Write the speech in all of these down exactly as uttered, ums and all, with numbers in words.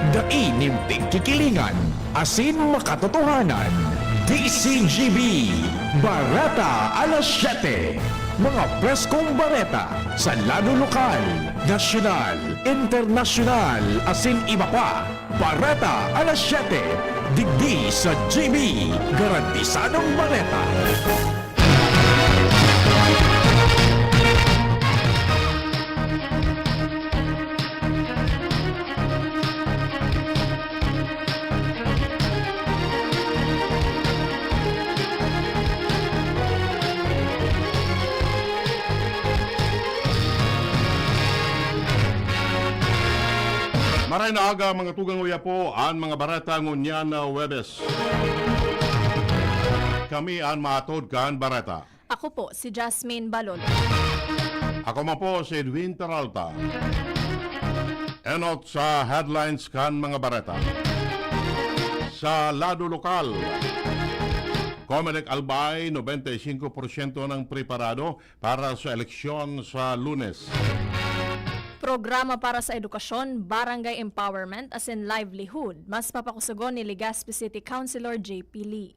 Dai nin pigkikilingan asin makatotohanan. D C G B, Bareta alas siyete. Mga preskong bareta sa lado lokal, nasyonal, internasyonal, asin iba pa. Bareta alas siyete, digdi sa G B, garantisadong bareta. Maray na aga, mga tugang, uya po an mga bareta ngunyan na Huwebes. Kami an mahatod kan bareta. Ako po si Jasmine Balolo. Ako man po si Edwin Peralta. Enot sa headlines kan mga bareta. Sa lado lokal, Comelec Albay, nobenta y singko porsyento nang preparado para sa eleksyon sa Lunes. Programa para sa edukasyon, barangay empowerment asin livelihood, mas papakusogon ni Legazpi City Councilor J P Lee.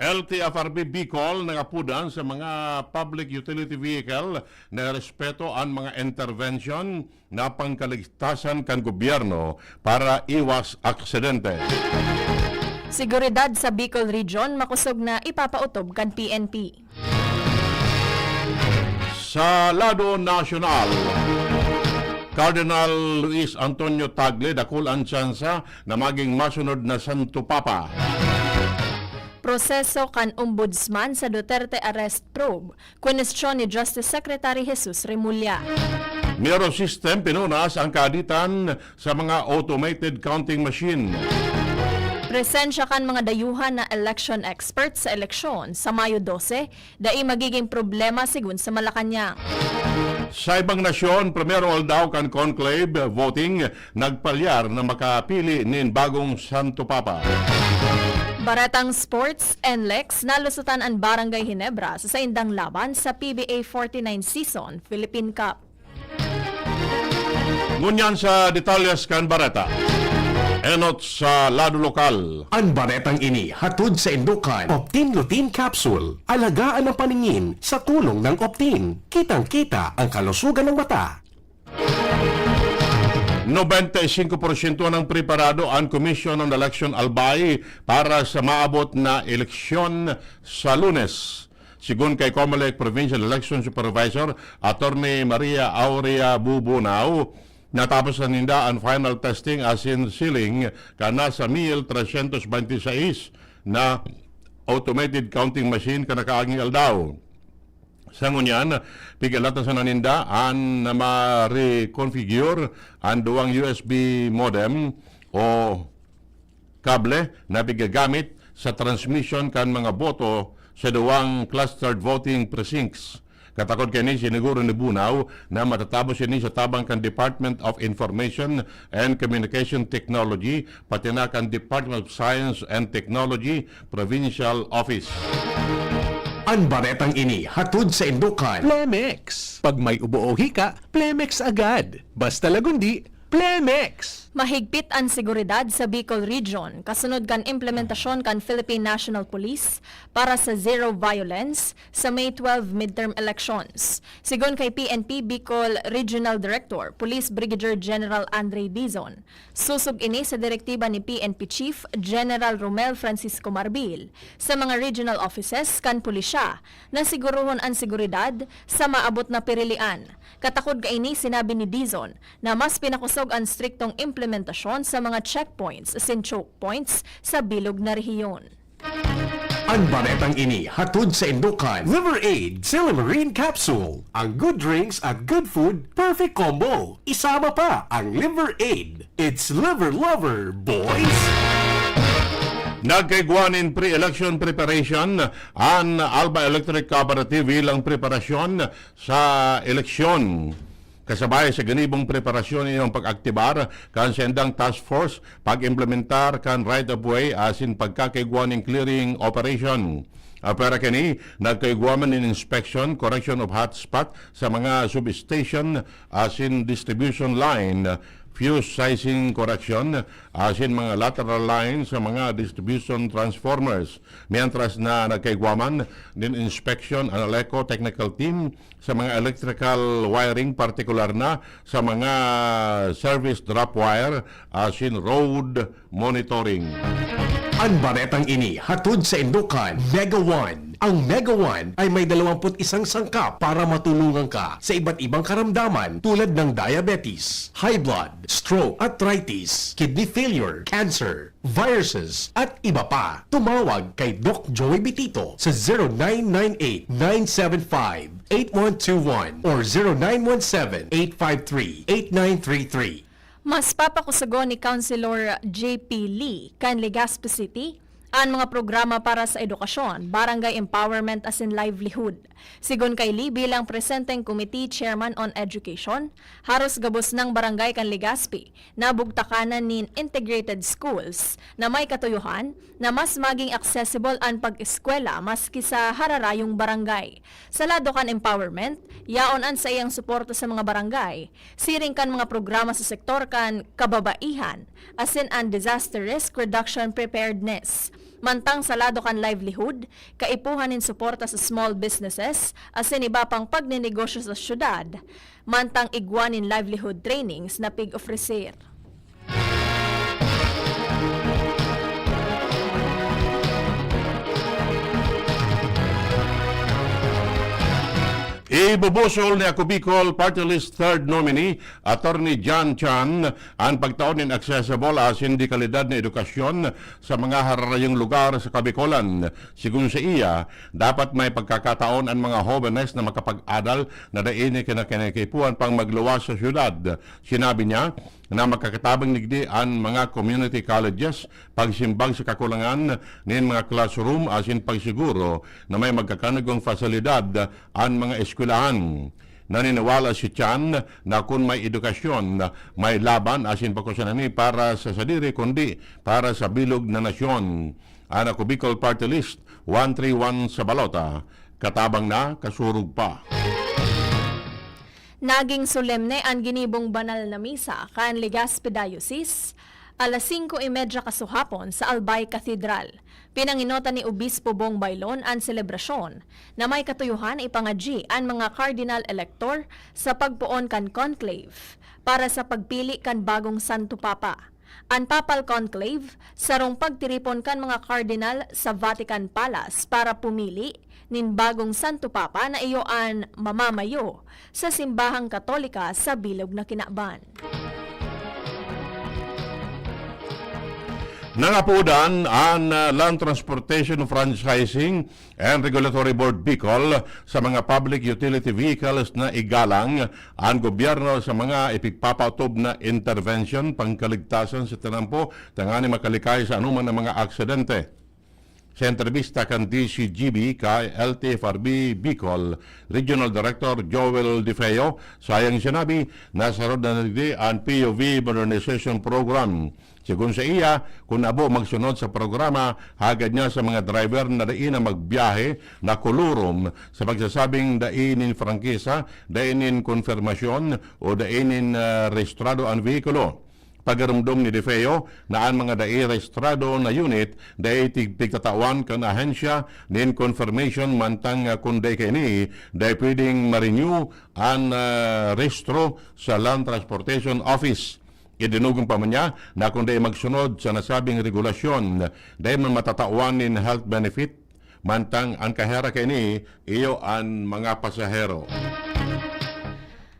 L T F R B Bicol nangapudan sa mga public utility vehicle na irespeto an mga intervention na pangkaligtasan kan gobyerno para iwas aksidente. Seguridad sa Bicol Region makosog na ipapaotob kan P N P. Sa lado nasyonal, Cardinal Luis Antonio Tagle dakul an tsansa na maging masunod na Santo Papa. Proseso kan Ombudsman sa Duterte arrest probe, kwenestyon ni Justice Secretary Jesus Remulla. Miro system pinunas ang kaaditan sa mga automated counting machine. Presensya kan mga dayuhan na election experts sa eleksyon sa Mayo dose, dai magiging problema, sigon sa Malacañang. Sa ibang nasyon, primerong aldaw kan conclave voting, nagpalyar na makapili nin bagong Santo Papa. Baretang sports, N L E X, nalusotan an Barangay Ginebra sa saindang laban sa P B A forty-nine season Philippine Cup. Ngunyan sa detalyes kan bareta. Enot sa lado lokal. An baretang ini hatod saindo kan Optin Lutein Capsule. Alagaan ang paningin sa tulong ng Optin. Kitang-kita ang kalusugan ng mata. Nobenta y singko porsyento nang preparado an Commission on Election Albay para sa maabot na eleksyon sa Lunes. Sigon kay Comelec Provincial Election Supervisor Attorney Maria Aurea Bubunao, natapos na ninda an final testing asin sealing kan nasa mil tresyentos bente y seis na automated counting machine kan nakaaging aldaw. Sa ngunyan, pigalatasan na ninda an na ma-reconfigure an duwang U S B modem o kable na pigagamit sa transmission kan mga boto sa duwang clustered voting precincts. Katakod kaini, siniguro ni Bunao na matatabos ini sa tabang kan Department of Information and Communication Technology, pati na kan Department of Science and Technology Provincial Office. An baretang ini hatod saindo kan Plemex. Pag may ubo o hika, Plemex agad. Basta lagundi, Plemex! Mahigpit an seguridad sa Bicol Region kasunod kan implementasyon kan Philippine National Police para sa zero violence sa May twelve midterm elections. Sigon kay P N P Bicol Regional Director, Police Brigadier General Andre Dizon, sosog ini sa direktiba ni P N P Chief General Romel Francisco Marbil sa mga regional offices kan pulisya na sigurohon an seguridad sa maabot na pirilian. Katakod kaini, sinabi ni Dizon na mas pinakosog an striktong implementasyon sa mga checkpoints asin choke points sa bilog na rehiyon. An baretang ini hatod saindo kan Liver Aid Silymarin Capsule. Ang good drinks at good food, perfect combo. Isama pa ang Liver Aid. It's Liver Lover, boys! Nagkaigwa nin pre-election preparation an Alba Electric Cooperative bilang preparasyon sa eleksyon. Kasabay sa ganibong preparasyon, ini an pag-aktibar kan saindang task force, pag-implementar kan right of way asin pagkakaigwa nin clearing operation. Apwera kini, nagkaigwa man nin inspection, correction of hotspot sa mga substation asin distribution line fuse sizing correction, asin mga lateral lines sa mga distribution transformers. Mientras na nagkaigwa man nin inspection an ALECO technical team sa mga electrical wiring, partikular na sa mga service drop wire asin road monitoring. An baretang ini hatod saindo kan Mega One. Ang Mega One ay may dalawampu't isang sangkap para matulungan ka sa iba't ibang karamdaman tulad ng diabetes, high blood, stroke, arthritis, kidney failure, cancer, viruses, at iba pa. Tumawag kay Doc Joey Bitito sa zero nine nine eight, nine seven five, eight one two one or zero nine one seven, eight five three, eight nine three three. Mas papakusogon ni Councilor J P Lee kan Legazpi City an mga programa para sa edukasyon, barangay empowerment asin livelihood. Sigon kay Lee, bilang presenteng Committee Chairman on Education, haros gabos nang barangay kan Legazpi nabugtakanan nin integrated schools na may katuyohan na mas maging accessible an pag-eskwela maski sa hararayong barangay. Sa lado kan empowerment, yaon an saiyang suporta sa mga barangay, siring kan mga programa sa sektor kan kababaihan, asin an disaster risk reduction preparedness. Mantang sa lado kan livelihood, kaipuhan nin suporta sa small businesses, asin iba pang pagnenegosyo sa syudad, mantang igwa nin livelihood trainings na pig-ofrecer. Ibubusol ni Ako Bicol Party List third nominee, Attorney John Chan, an pagtao nin accessible asin de kalidad na edukasyon sa mga hararayong lugar sa Kabicolan. Sigon saiya, dapat may pagkakataon an mga hobenes na makapag-adal na dai na kinakaipuhan pang magluwas sa syudad. Sinabi niya na makakatabang digdi an mga community colleges, pagsimbag sa kakulangan nin mga classroom asin pagsiguro na may magkakanagong pasilidad an mga eskwelahan. Naniniwala si Chan na kun may edukasyon, may laban asin bako sana ini para sa sadiri kundi para sa bilog na nasyon. An Ako Bicol Party List, one three one sa balota, katabang na, kasurog pa. Naging solemne an ginibong banal na misa kan Legazpi Diocese, alas singko y medya kasuhapon sa Albay Cathedral. Pinangenotan ni Obispo Bong Baylon an selebrasyon na may katuyohan na ipangadyi an mga Cardinal Elector sa pagpoon kan conclave para sa pagpili kan bagong Santo Papa. An Papal Conclave, sarong pagtiripon kan mga Cardinal sa Vatican Palace para pumili nin bagong Santo Papa na iyo an mamamayo sa Simbahang Katolika sa bilog na kinaban. Nangapodan an, ah, Land Transportation Franchising and Regulatory Board Bicol sa mga public utility vehicles na igalang an gobyerno sa mga ipigpapautob na intervention pangkaligtasan sa tinampo tanganing makalikay sa anoman na mga aksidente. Sa entrevista kan D C G B kay L T F R B Bicol Regional Director Joel De Feo, sayang sinabi na sarod na digdi an P U V Modernization Program. Sigon sa iya, kun abo magsunod sa programa, hagad niya sa mga driver na dai na magbiyahe na kulurom sa pagsasabing dai nin prangkisa, dai nin konfirmasyon o dai nin, ah, rehistrado an vehikulo. Pagarumdom ni De Feo na an mga dai rehistrado na unit dai tig-, pigtatawan kan ahensya nin confirmation, mantang, ah, kun dai kaini, dai pwedeng ma-renew an, ah, rehistro sa Land Transportation Office. Idinugong pa man niya na kun dai magsunod sa nasabing regulasyon, dai man matatawan nin health benefit, mantang an kahera kaini iyo an mga pasahero.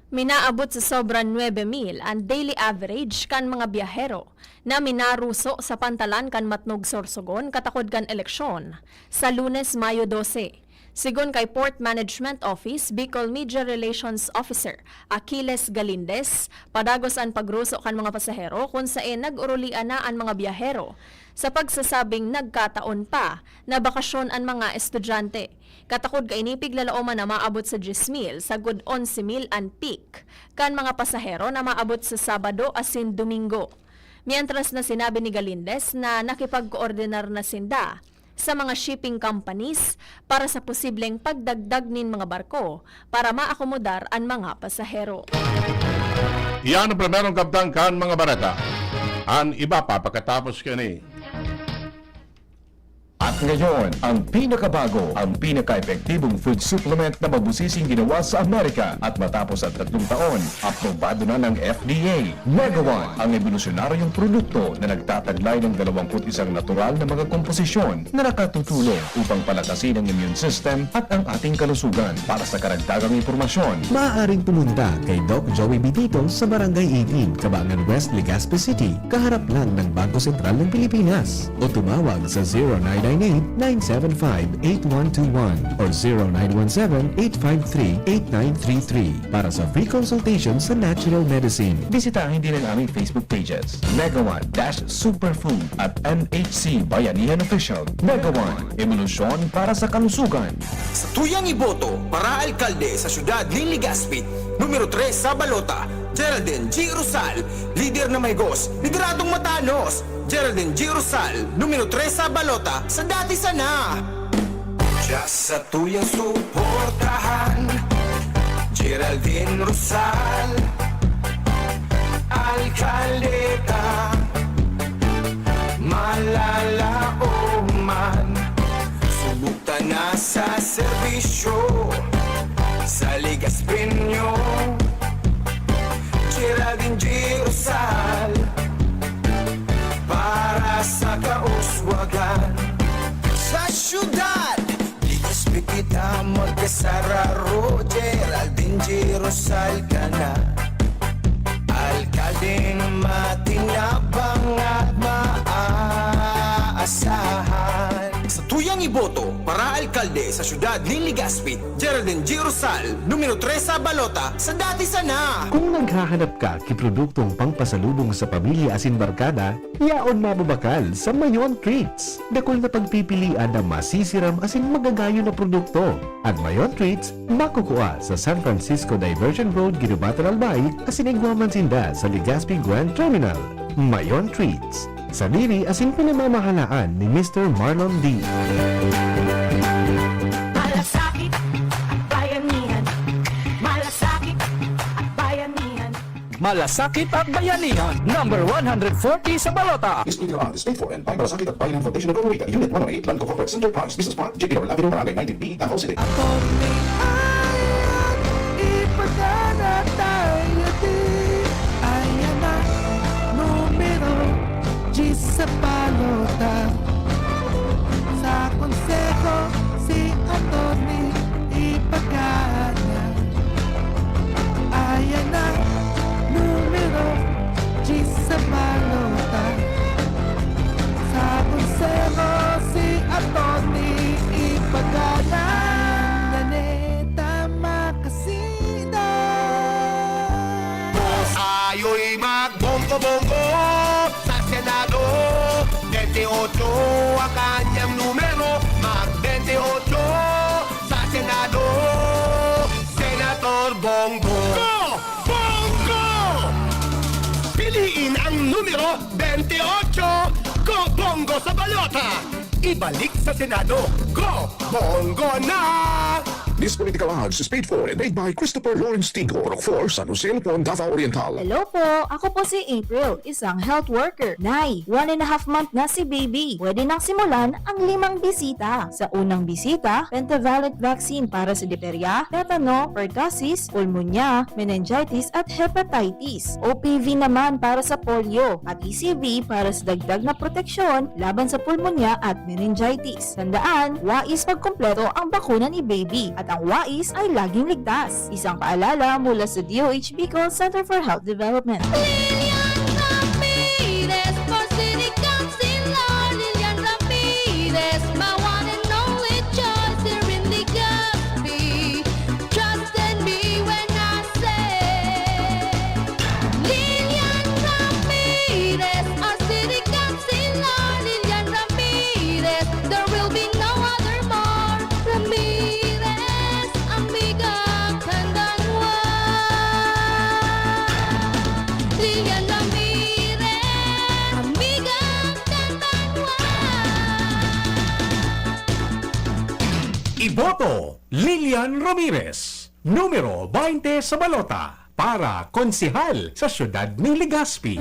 Minaabot sa sobra nuebe mil an daily average kan mga biyahero na minaruso sa pantalan kan Matnog, Sorsogon, katakod kan eleksyon, sa Lunes, Mayo dose. Sigon kay Port Management Office, Bicol Media Relations Officer Achilles Galindez, padagos an pagruso kan mga pasahero kun saen nag-urulian na an mga biyahero sa pagsasabing nagkataon pa na bakasyon an mga estudyante. Katakod kaini, piglalaoman na maabot sa dyes mil, sagkod onse mil an peak kan mga pasahero na maabot sa Sabado asin Domingo. Mientras na sinabi ni Galindez na nakipagkoordinar na sinda sa mga shipping companies para sa posibleng pagdagdag nin mga barko para maakomodar an mga pasahero. Iyan ang primerong kabtang kan mga bareta. An iba pa pakatapos kani. At ngayon, ang pinakabago, ang pinaka-epektibong food supplement na mabusising ginawa sa Amerika at matapos ang tatlong taon, aprobado na ng F D A. Mega One, ang ebolusyonaryong produkto na nagtataglay ng dalawampu't isang natural na mga komposisyon na nakatutulong upang palakasin ang immune system at ang ating kalusugan. Para sa karagdagang impormasyon, maaaring pumunta kay Doc Joey Bitito sa Barangay eighteen, Cabangan West, Legazpi City, kaharap lang ng Bangko Sentral ng Pilipinas. O tumawag sa zero nine nine eight, nine seven five, eight one two one or zero nine one seven, eight five three, eight nine three three para sa free consultation sa natural medicine. Bisitahin din ang aming Facebook pages, Mega One dash Superfood at M H C Bayanihan Official. Mega One, ebolusyon para sa kalusugan. Sa tuyang iboto para alkalde sa siyudad nin Legazpi, numero tres sa balota, Geraldine G. Rosal, lider na mahigos, lideradong matanos, Geraldine G. Rosal, numero tres sa balota, sa dati sana. Diya sa tuyang suportahan, Geraldine Rosal, alkaldeta, malalaoman, sumugta na sa serbisyo, sa Legazpeño, Geraldine G. Rosal, para sa kauswagan. Sa siyudad, Legazpi kita magkasararo, Geraldine G. Rosal ka na. Alkaldeng matinabang at maaasahan. Sa tuyang iboto para alkalde sa siyudad nin Legazpi, Geraldine G. Rosal, numero tres sa balota, sa dati sana. Kung naghahanap ka ki produktong pangpasalubong sa pamilya asin barkada, yaon mababakal sa Mayon Treats. Dakul na pagpipilian na masisiram asin magagayon na produkto. An Mayon Treats makukua sa San Francisco Diversion Road, Guinobatan, Albay, asin igwa man sinda sa Legazpi Grand Terminal. Mayon Treats, sadiri asin pinamamahalaan ni Mister Marlon D. Malasakit at bayanihan. Malasakit at bayanihan. Malasakit at Bayanihan, number one hundred forty sa balota. Is illegal arms paid for and by Malasakit at Bayanihan Foundation Incorporated, Unit one oh eight, Lanco Corporate Center, Paris Business Park, J P Laurel Avenue, Barangay nineteen B, Davao City. Attorney Ayat, ipagana tayo di. Ayan na, numero diyes sa balota. Sa konseho, si Attorney ipagana. Ayan na, numero diyes sa balota. Sa konseho, si Attorney ipagana. Naneta makasida. Tayo'y magbonggo-bonggo sa Senado. Bente otso ang kanyang numero, mag-bente otso sa Senado, Senator Bongo. Go! Bongo! Piliin ang numero bente otso, Go Bongo sa balota! Ibalik sa Senado, Go Bongo na! This political ads is paid for and read by Christopher Lawrence Tigo, Rockfort, San Jose, Lupon, Davao Oriental. Hello po! Ako po si April, isang health worker. Nay, one and a half month na si baby. Pwede nang simulan ang limang bisita. Sa unang bisita, pentavalent vaccine para sa diphtheria, tetano, pertussis, pulmonya, meningitis at hepatitis. O P V naman para sa polio at E C V para sa dagdag na proteksyon laban sa pulmonya at meningitis. Tandaan, wais pagkumpleto ang bakuna ni baby at ang wais ay laging ligtas. Isang paalala mula sa D O H Bicol Center for Health Development. Lilian Ramirez for City Councilor, Lilian Ramirez, my one and only choice here in Legazpi. Trust in me when I say, Lilian Ramirez, our City Councilor, Lilian Ramirez, there will be no other more. Ramirez, amiga, kandanwa. Lilian Ramirez, amiga, kandanwa. Iboto, Lilian Ramirez, numero baynte sa balota. Para konsehal sa siyudad nin Legazpi.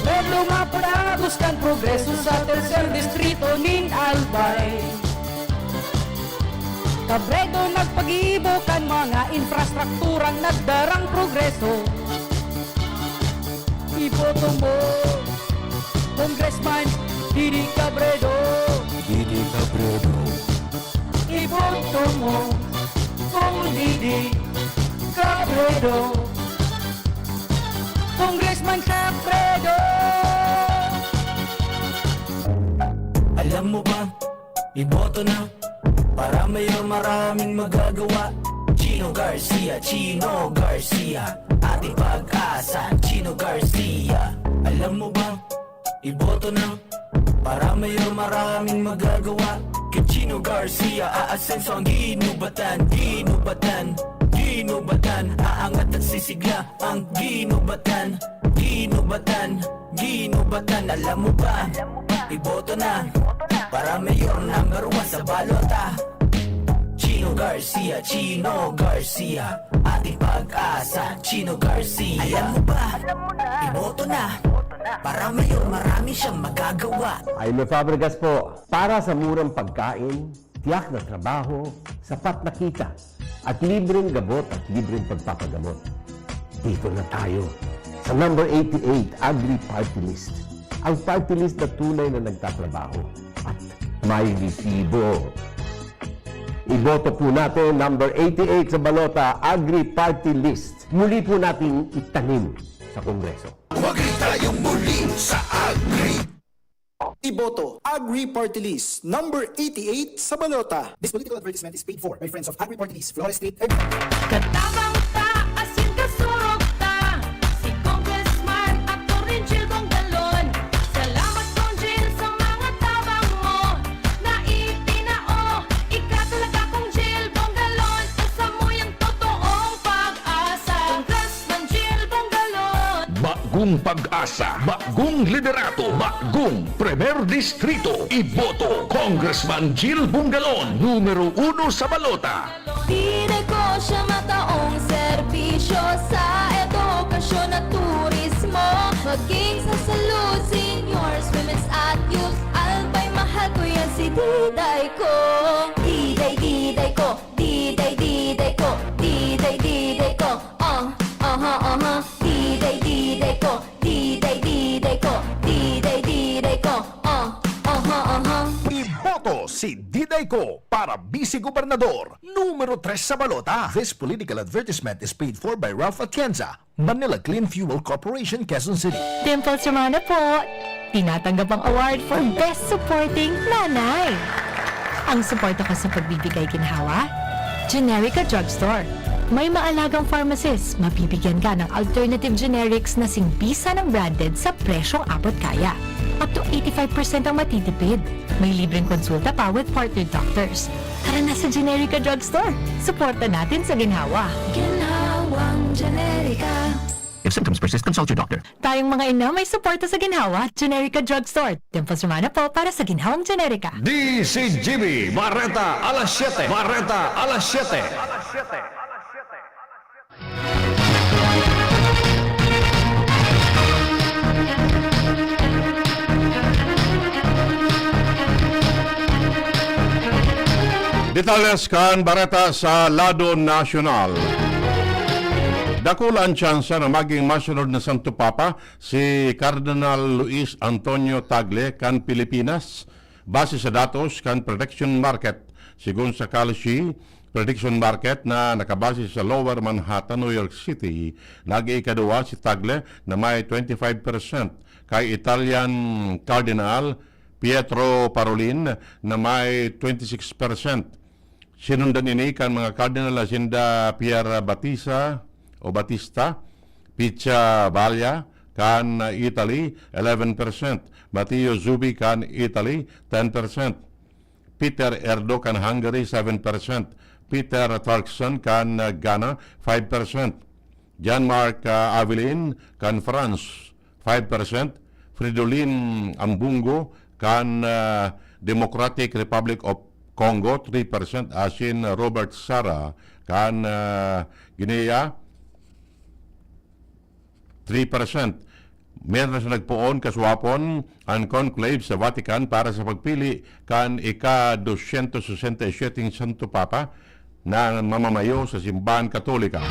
Pablo mapuragos kan progreso sa tercer distrito nin Albay. Cabredo nagpagibo kan mga infrastrukturang nagdarang progreso. Iboto mo, Congressman Didi Cabredo. Didi Cabredo. Iboto mo, Cong Didi Cabredo. Congressman Cabredo. Alam mo ba, iboto na, para mayor maraming magagawa. Chino Garcia, Chino Garcia, ating pag-asa. Chino Garcia, alam mo ba, iboto na, para mayor maraming magagawa. Kay Chino Garcia, aasenso ang ginubatan, ginubatan, ginubatan. Aangat at sisigla ang ginubatan, ginubatan, ginubatan. Alam mo ba, iboto na, para mayor number one sa balota. Chino Garcia, Chino Garcia, ating pag-asa. Chino Garcia, alam mo ba, iboto na, para mayor marami siyang magagawa. Jaime Fabregas po, para sa murang pagkain, tiyak na trabaho, sapat na kita, at libreng gabot at libreng pagpapagamot. Dito na tayo sa number eighty-eight, Agri Party List. Ang party list na tunay na nagtatrabaho at may resibo. Iboto po natin number eighty-eight sa balota, Agri Party List. Muli po nating itanim sa Kongreso. Mag-greet tayong muli sa Agri. Iboto, Agri Party List, number eighty-eight sa balota. This political advertisement is paid for by Friends of Agri Party List, Flores State, Cavite. Katabang ta, asin kasurog ta, si Congressman Attorney Jil Bongalon. Salamat, Cong Jil, sa mga tabang mo na itinao. Ika talaga, Cong Jil Bongalon, ang samuyang totoong pag-asa. Congressman Jil Bongalon. Bagong pag-asa, bagong liderato, bagong Primer Distrito. Iboto, Congressman Jil Bongalon, numero uno sa balota. Diday ko siya mataong serbisyo sa edukasyon at turismo, maging sa salud, seniors, women's at youth. Albay, mahal ko yan si Diday ko. Diday, Diday ko, Diday, Diday ko, Diday, Diday ko. Ah, aha, aha. Diday, Diday ko, Diday, Diday ko, Diday, Diday ko. Ah, aha, aha. Iboto si Diday ko para Vice Gobernador, numero tres sa balota. This political advertisement is paid for by Ralph Atienza, Manila Clean Fuel Corporation, Quezon City. Dimples Romana po, tinatanggap ang award for Best Supporting Nanay. Ang suporta ko sa pagbibigay ginhawa, Generica Drugstore. May maalagang pharmacist, mabibigyan ka ng alternative generics na singbisa ng branded sa presyong abot kaya. Up to eighty-five percent ang matitipid. May libreng konsulta pa with partner doctors. Tara na sa Generica Drugstore. Suporta natin sa ginhawa. Ginhawang Generica. If symptoms persist, consult your doctor. Tayong mga ina may suporta sa ginhawa, Generica Drugstore. Dimples Romana po para sa Ginhawang Generica. D C G B, Bareta alas siyete. Bareta alas siyete. Detalles kan bareta sa lado nasyonal. Dakula an tsansa na magin masunod na Santo Papa si Cardinal Luis Antonio Tagle kan Pilipinas, base sa datos kan prediction market. Segun sa Kalshi Prediction Market na nakabase sa Lower Manhattan, New York City, nag-iikaduwa si Tagle na may twenty-five percent, kay Italian Cardinal Pietro Parolin na may twenty-six percent. Sinundan ini kan mga cardinal na sinda Pierre Batista o Batista, Pizzaballa kan Italy, eleven percent, Matteo Zuppi kan Italy, ten percent, Peter Erdo kan Hungary, seven percent, Peter Turkson kan Ghana, five percent, Jean-Marc, ah, Avelin kan France, five percent, Fridolin Ambongo kan, ah, Democratic Republic of Congo, three percent, asin Robert Sarah kan, ah, Guinea, three percent. Meron sa nagpoon kaswapon an conclave sa Vatican para sa pagpili kan ika-dosyentos sesenta y siyete Santo Papa na mamamayo sa Simbahan Katolika.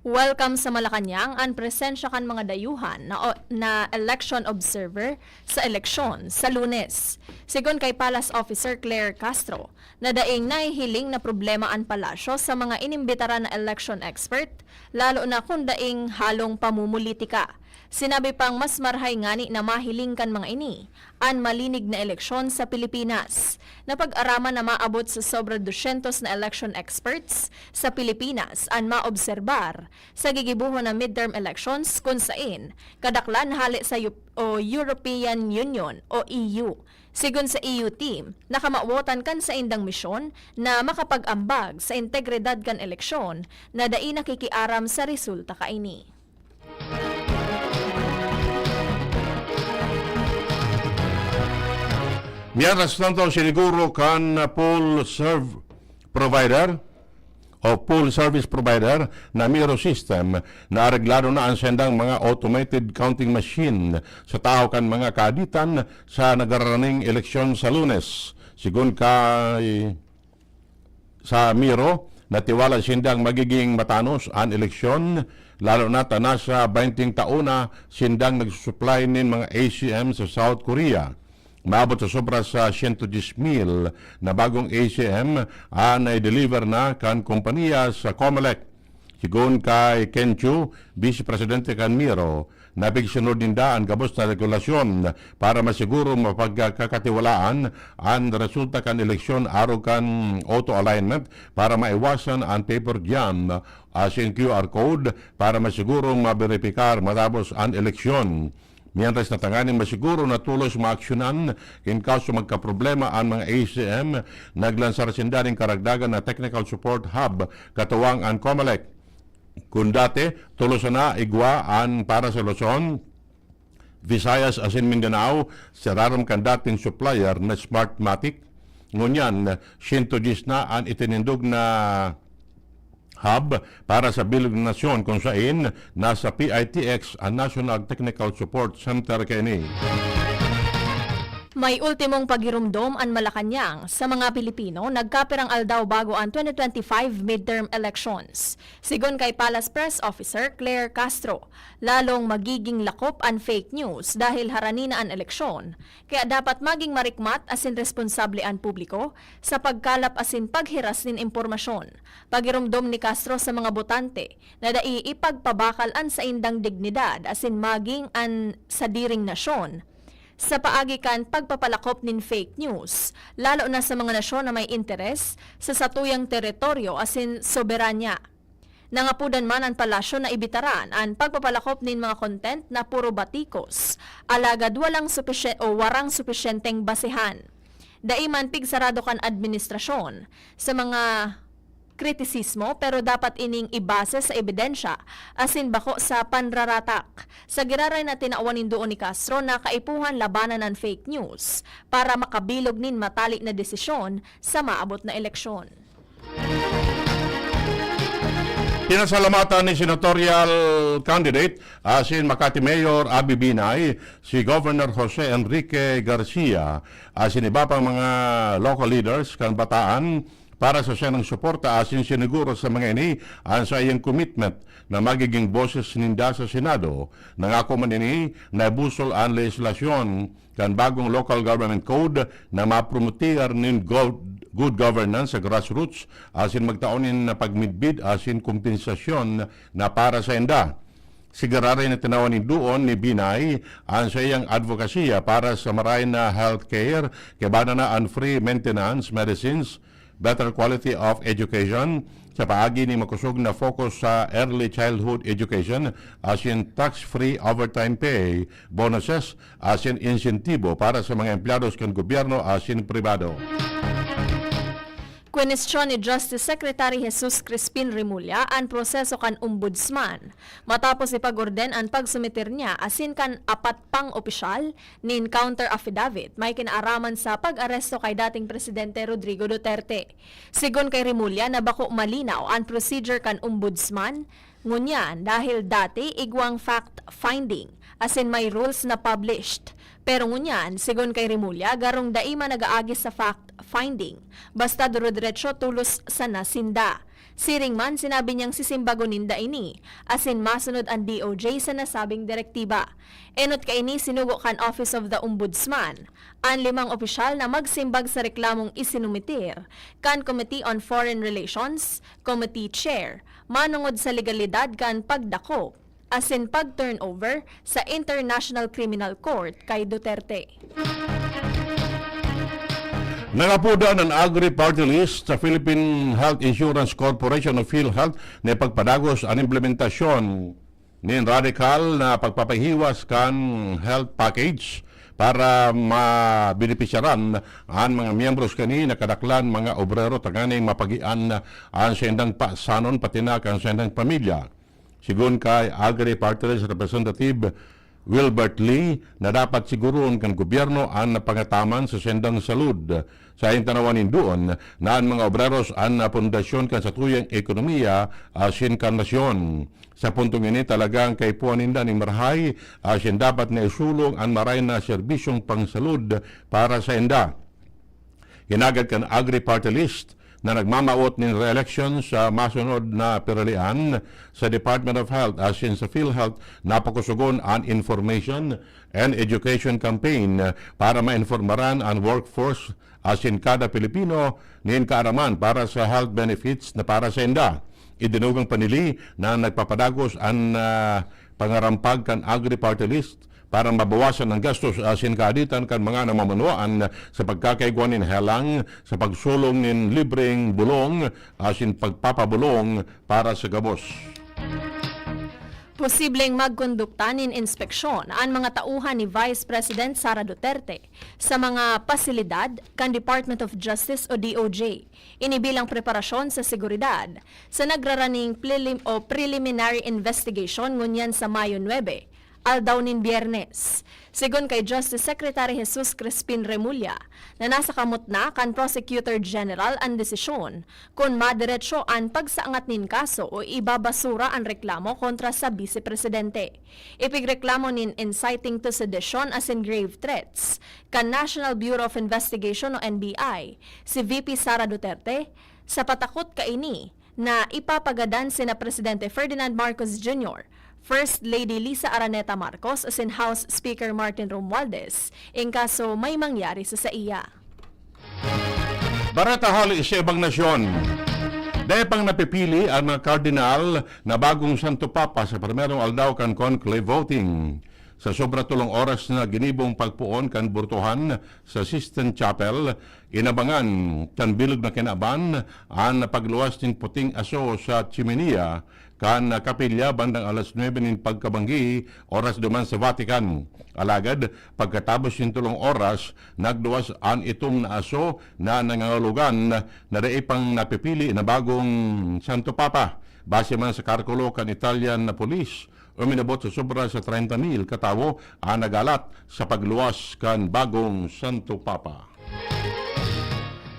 Welcome sa Malacañang an presensya kan mga dayuhan na o-, na election observer sa eleksyon sa Lunes. Sigon kay Palace Officer Claire Castro, na daing nahihiling na problema an palasyo sa mga inimbitaran na election expert, lalo na kun daing halong pamumulitika. Sinabi pang mas marahay ngani na mahiling kan mga ini an malinig na eleksyon sa Pilipinas. Napag-araman na maabot sa sobra dosyentos na election experts sa Pilipinas an maobserbar sa gigibohon na midterm elections, kun sain kadaklan hale sa Eu-, o European Union o E U. Sigon sa E U team, nakamawotan kan saindang misyon na makapag-ambag sa integridad kan eleksyon na dai nakikiaram sa resulta kaini. Mientras tanto, siniguro kan poll serve provider o poll service provider na Miro System na areglado na an sendang mga automated counting machine sa tahaw kan mga kaaditan sa nagararaning eleksyon sa Lunes. Sigon kay sa Miro, natiwala sindang magiging matanos an eleksyon, lalo na ta nasa baynte taon na sindang nagsusuplay nin mga A C M sa South Korea. Maabot sa sobra sa siyento dyes mil na bagong A C M an na-deliver na kan kompanya sa Comelec. Sigon kay Ken Chu, Vice Presidente kan Miro, napigsunod ninda an gabos na regulasyon para masiguro mapagkakatiwalaan an resulta kan eleksyon arog kan auto alignment para maiwasan an paper jam asin Q R code para masiguro maberipikar matapos an eleksyon. Mientras na tanganing masiguro na tolos maaksyonan in kaso magkaproblema an mga A C M, naglansar sinda nin karagdagan na technical support hub katuwang an Comelec. Kun dati, tolos sana igwa an para sa Luzon, Visayas asin Mindanao, sa rarom kan dating supplier na Smartmatic. Ngunyan, siyento dyes na an itinindog na hub para sa bilog na nasyon, kun sain nasa P I T X an National Technical Support Center kaini. May ultimong pagiromdom an Malacañang sa mga Pilipino nagkapirang aldaw bago an twenty twenty-five midterm elections. Sigon kay Palace Press Officer Claire Castro, lalong magiging lakop an fake news dahil harani na an eleksyon. Kaya dapat maging marikmat asin responsable an publiko sa pagkalap asin paghiras nin impormasyon. Pagiromdom ni Castro sa mga botante na dai ipagpabakal an saindang dignidad asin maging an sadiring nasyon sa paagi kan pagpapalakop nin fake news, lalo na sa mga nasyon na may interes sa satuyang teritoryo asin soberanya. Nangapodan man an palasyo na ibitaran an pagpapalakop nin mga content na puro batikos, alagad walang supisye-, o warang supisyenteng basehan. Dai man pigsarado kan administrasyon sa mga kritisismo, pero dapat ining ibase sa ebidensya asin bako sa panraratak. Sa giraray na tinawan nin duon ni Castro na kaipuhan labanan an fake news para makabilog nin matali na desisyon sa maabot na eleksyon. Pinasalamatan ni senatorial candidate asin Makati Mayor Abi Binay si Governor Jose Enrique Garcia asin iba pang mga local leaders kan Bataan para sa saiyang suporta asin siniguro sa mga ini an saiyang commitment na magiging boses ninda sa Senado. Nangako man ini na ibusol an lehislasyon kan bagong Local Government Code na mapromotear nin gov-, good governance sa grassroots asin magtao nin pagmidbid asin kompensasyon na para sainda. Sigurado na tinawan nin duon ni Binay an saiyang advokasya para sa maray na healthcare, kaiba na an free maintenance medicines, better quality of education, sa paagi ni makosog na focus sa early childhood education, asin tax-free overtime pay, bonuses, asin insentibo para sa mga empleyados kan gobyerno asin pribado. Kwenestyon ni Justice Secretary Jesus Crispin Remulla an proseso kan Ombudsman, matapos ipag-orden an pagsumeter niya asin kan apat pang opisyal nin counter affidavit may kinaaraman sa pag-aresto kay dating Presidente Rodrigo Duterte. Sigon kay Remulla na bako malinaw an procedure kan Ombudsman, Ngunyan, dahil dati igwang fact-finding, asin may rules na published. Pero ngunyan, sigon kay Remulla, garong dai man nag-aagi sa fact-finding. Basta duro-diretso tulos sana sinda. Siring man, sinabi niyang sisimbagon ninda ini, asin masunod an D O J sa nasabing direktiba. Enot kaini sinugo kan Office of the Ombudsman an limang opisyal na magsimbag sa reklamong isinumitir kan Committee on Foreign Relations, Committee Chair, manongod sa legalidad kan pagdakop asin pag-turnover sa International Criminal Court kay Duterte. Nangapodan an Agri Party List sa Philippine Health Insurance Corporation o PhilHealth na ipagpadagos an implementasyon nin radikal na pagpapahiwas kan health package para mabenepisyaran an mga miyembros kani na kadaklan mga obrero tanganing mapagian an saindang pasanon pati na kan saindang pamilya. Sigon kay Agri Party List Representative Wilbert Lee na dapat siguroon kan gobyerno an pangataman sa saindang salud. Sa tanawan nindoon na an mga obreros an pundasyon kan satuyang ekonomiya asin kan nasyon. Sa puntong ini, talagang kaipuhan ninda nin marahay asin dapat na isulong an maray na serbisyong pangsalud para sainda. Hinagad kan Agri Party List na nagmamawot nin re-election sa masunod na piralian sa Department of Health asin sa PhilHealth na pakusugon an information and education campaign para mainformaran an workforce asin kada Pilipino nin kaaraman para sa health benefits na para sainda. Idinugang pa ni Lee na nagpapadagos an ah, pangarampag kan Agri Party List para mabawasan an gastos asin kaaditan kan mga namamanwaan sa pagkakaigwa nin helang, sa pagsulong nin libreng bulong asin pagpapabolong para sa gabos. Posibleng magkondukta nin inspeksyon an mga tauhan ni Vice President Sara Duterte sa mga pasilidad kan Department of Justice o D O J. Ini bilang preparasyon sa seguridad sa nagraraning prelim- o preliminary investigation ngunyan sa Mayo nuebe, aldaw nin Biyernes. Sigon kay Justice Secretary Jesus Crispin Remulla, na nasa kamot na kan Prosecutor General an desisyon kun madiretso an pagsaangat nin kaso o ibabasura an reklamo kontra sa Bise Presidente. Ipigreklamo nin inciting to sedition asin grave threats kan National Bureau of Investigation o N B I si V P Sara Duterte sa patakot kaini na ipapagadan sina Presidente Ferdinand Marcos Junior, First Lady Liza Araneta Marcos asin House Speaker Martin Romualdez in kaso may mangyari sa saiya. Bareta hali sa ibang nasyon. Dai pang napipili ang mga kardinal na bagong Santo Papa sa primerong aldaw kan conclave voting. Sa sobra tolong oras na ginibong pagpoon kan burtohan sa Sistine Chapel, inabangan kan bilog na kinaban an pagluwas nin puting aso sa chimenea kan kapilya bandang alas nuebe nin pagkabanggi, oras duman sa Vatican. Alagad, pagkatapos nin tolong oras, nagluwas an itom na aso na nangangalogan na dai pang napipili na bagong Santo Papa. Base man sa karkulo kan Italian na pulis, uminabot sa sobra sa treinta mil katawo an nagalat sa pagluwas kan bagong Santo Papa.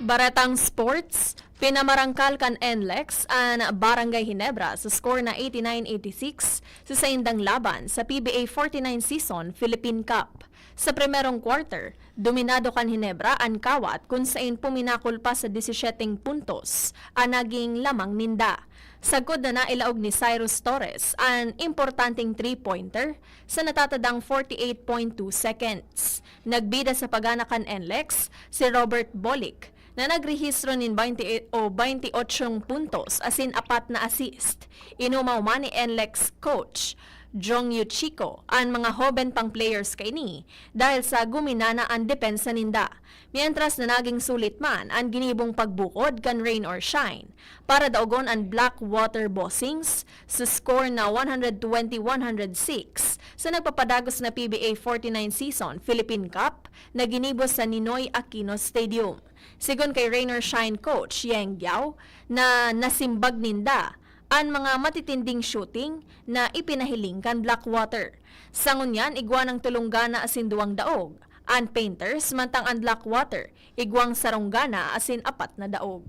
Baretang sports, pinamarangkal kan NLEX an Barangay Ginebra sa score na eighty-nine eighty-six sa saindang laban sa P B A forty-nine season Philippine Cup. Sa primerong quarter, dominado kan Ginebra an kawat kun sain puminakol pa sa disisiyeteng puntos an naging lamang ninda. Sagkod na nailaog ni Cyrus Torres an importanteng three-pointer sa natatadang forty-eight point two seconds. Nagbida sa pagana kan NLEX si Robert Bolick na nagrehistro nin baynte o baynte otsong puntos asin apat na assist. Inumaw man ni NLEX coach Jong Yuchiko an mga hoben pang players kaini dahil sa guminana an depensa ninda. Mientras na naging sulit man an ginibong pagbukod kan rain or shine para daogon an Blackwater Bossings sa score na one hundred twenty one hundred six sa nagpapadagos na P B A forty-nine season Philippine Cup na ginibo sa Ninoy Aquino Stadium. Sigon kay rain or shine coach Yeng Giao na nasimbag ninda an mga matitinding shooting na ipinahiling kan Blackwater. Sa ngunyan, igwa nang tolong gana asin duwang daog an Painters, mantang an Blackwater igwang sarong gana asin apat na daog.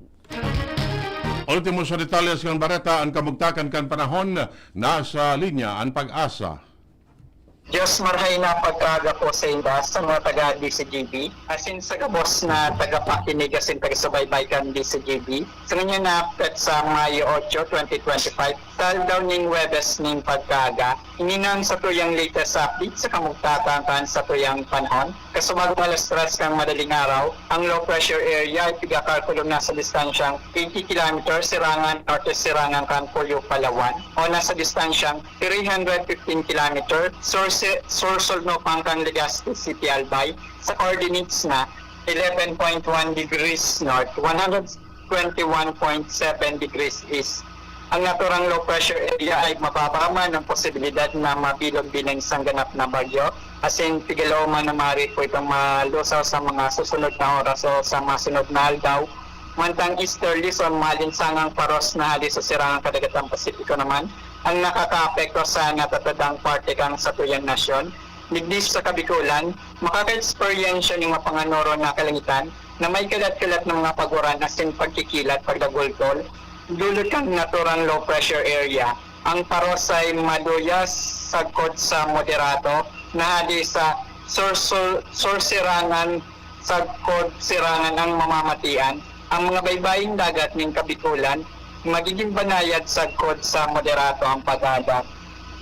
Ultimo sa detalye sa bareta, an kamugtakan kan panahon. Nasa linya an PAGASA. Diyos, marahay na pagkaaga po sa inda, sa mga taga D C G B, asin sa gabos na tagapakinig asin tagasubaybay kan D C G B. Sa ngunyan na petsa Mayo otso, twenty twenty-five, sa aldaw ning Huwebes ning pagkaaga, ini na an satuyang latest update sa kamugtakan kan satuyang panahon. Kasubag alas tres kan madaling araw, ang low pressure area ay pigakalkulong na sa distansyang eighty kilometer, sirangan norte, sirangan kan Puyo, Palawan, o nasa distansyang three hundred fifteen kilometer, sur-, sur-sulnopang kan Legazpi City, Albay, sa coordinates na eleven point one degrees north, one hundred twenty-one point seven degrees east. Ang naturang low pressure area ay mababa man ang posibilidad na mabilog bilang isang ganap na bagyo, asin pigalaw man na maaari po itong malusaw sa mga susunod na oras o sa mga sunod na aldaw. Mantang easterly o maalinsangang paros na hale sa sirangang kadagatang Pasipiko naman ang nakakaapekto sa natatadang parte kan satuyang nasyon. Digdi sa Kabikolan, makaka-eksperyensya nin mapanganoro na kalangitan na may kalat-kalat na mga paguran asin pagkikilat, pagdagultol, dulot kan naturang low pressure area. Ang paros ay maduyas, sagkod sa moderato, na hale sa sur-, sur-, sursirangan, sagkod sirangan ang mamamatian. Ang mga baybaying dagat nin Kabikolan, magiging banayad sagkod sa moderato ang pag-aada.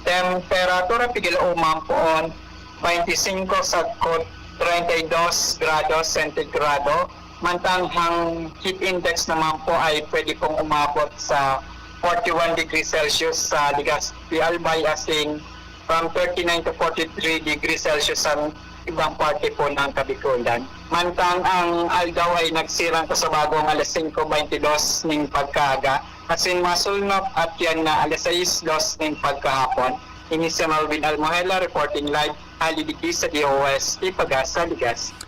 Temperatura, pigil o umampoon, twenty-five sagkod treinta y dos grados sentigrado, mantang ang heat index naman po ay pwede pong umabot sa forty-one degrees Celsius sa Legazpi, Albay, asin from thirty-nine to forty-three degrees Celsius sa ibang parte po ng Kabikolan. Mantang ang aldaw ay nagsirang kasabagong alas singko beintidos ning pagkaaga, asin masulnop at yan na alas sais dos ning pagkahapon. Ini si Melvin Almohela reporting live hali digdi sa D O S T PAGASA, Legazpi.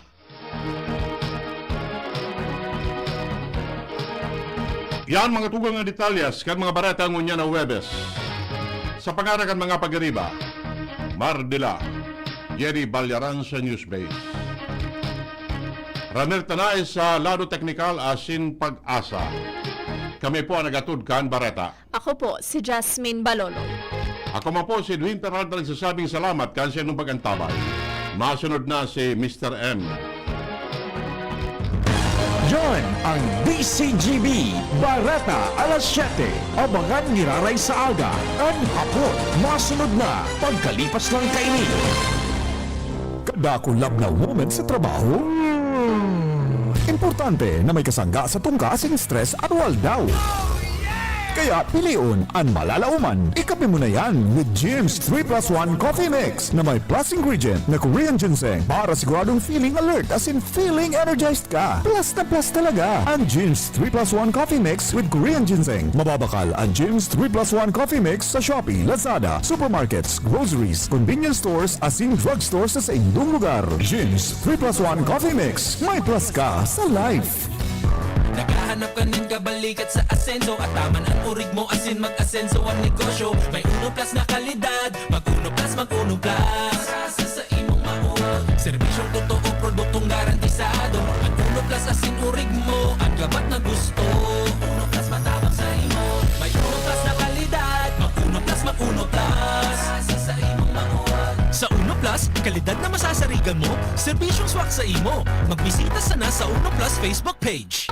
Yan mga tugang na detalyes kan mga bareta ngunyan na Huwebes. Sa pangaran kan mga pagiriba, Mar de la, Jerry Ballaran sa Newsbase. Ranel Tanay sa lado teknikal asin PAGASA. Kami po ang nagatod kan bareta. Ako po si Jasmine Balolo. Ako man po si Edwin Peralta, nagsasabing salamat kan sa inyong pag-antabay. Masunod na si Mister M. Yan ang D C G B, Bareta alas siyete. Abangan ngiraray sa aga, an hapon. Masunod na, pagkalipas lang kaini. Kadakul labnaw moment sa trabaho? Importante na may kasangga sa tungka asin stress arwaldaw. Kaya pilion an malalaoman. Ikape mo na yan with Jim's three plus one Coffee Mix na may plus ingredient na Korean ginseng para siguradong feeling alert asin feeling energized ka. Plus na plus talaga an Jim's three plus one Coffee Mix with Korean ginseng. Mababakal an Jim's three plus one Coffee Mix sa Shopee, Lazada, supermarkets, groceries, convenience stores, asin drugstore sa saindong lugar. Jim's three plus one Coffee Mix. May plus ka sa life. Naghahanap ka nin kabalikat sa asenso at taman an urig mo asin mag-asenso ang negosyo. May Uno Plus na kalidad. Mag Uno Plus, mag Uno Plus. Sa, sa imong maot. Serbisyong totoo, produktong garantisado. Mag Uno Plus asin urig mo. Ang gabat na gusto. Uno Plus matabang sa imo. May Uno Plus na kalidad. Mag Uno Plus, mag Uno Plus. Sa, sa imong maot. Sa Uno Plus, kalidad na masasarigan mo, serbisyong swak sa imo. Magbisita sana sa Uno Plus Facebook page.